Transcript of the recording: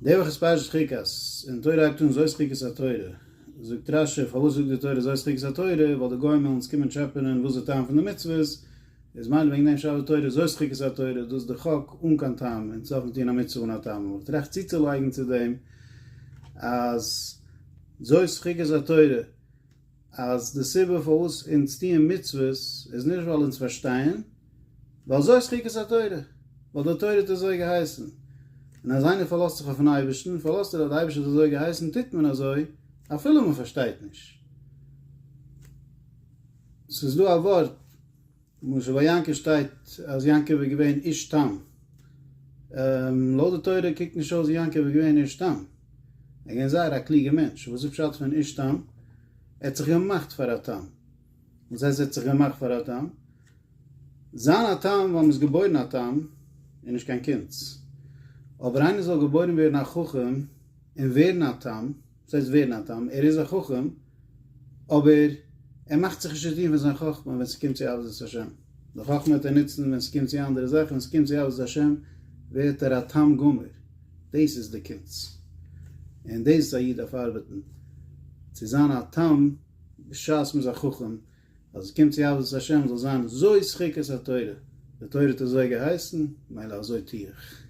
די וואך איז פרשת חוקת, און די תורה הייבט אן זאת חוקת התורה, זאגט רשי פארוואס זאגט די תורה זאת חוקת התורה, ווייל די גוים וועלן אונז קומען טשעפענען וואס איז די טעם פון די מצוות, איז מילא וועגן דעם שרייבט די תורה זאת חוקת התורה, דאס איז די חק אן קיין טעם, אונז דארפן טון א מצוה אן א טעם, אבער טראכט צוצולייגן צו דעם אז זאת חוקת התורה, אז די סיבה פארוואס אונז טוען מצוות איז נישט ווייל אונז פארשטייען, ווייל זאת חוקת התורה, ווייל די תורה האט אזוי געהייסן, און אז איינער פארלאזט זיך אויפן אייבערשטן, פארלאזט ער אז די אייבערשטער האט אזוי געהייסן, טוט מען אזוי, אפילו מען פארשטייט נישט. ס'איז דא א ווארט. למשל ביי יעקב שטייט אז יעקב איז געווען איש תם. לויט די תורה קוקט נישט אויס ווי יעקב איז געווען איש תם. ער איז געווען זייער א קלוגע מענטש. וואס איז פשט פון איש תם? ער האט זיך געמאכט פאר א תם. וואס הייסט ער האט זיך געמאכט פאר א תם? זיין א תם ווייל מ'איז געבוירן א תם איז נישט קיין קונץ. אבער איינער זאל געבוירן ווערן א חכם און ווערן א תם, וואס הייסט ווערן א תם? ער איז א חכם, אבער ער מאכט זיך נישט צו טון פון זיין חכמה ווען ס'קומט צו עבודת השם. די חכמה וועט ער נוצן ווען ס'קומט צו אנדערע זאכן, ווען ס'קומט צו עבודת השם ווערט ער א תם גמור. דאס איז די קונץ. און דאס איז א איד דארף ארבעטן, צו זיין א תם בשעת מ'איז א חכם, אז עס קומט צו עבודת השם זאל זיין זאת חוקת התורה, די תורה האט אזוי געהייסן, מילא אזוי טו איך.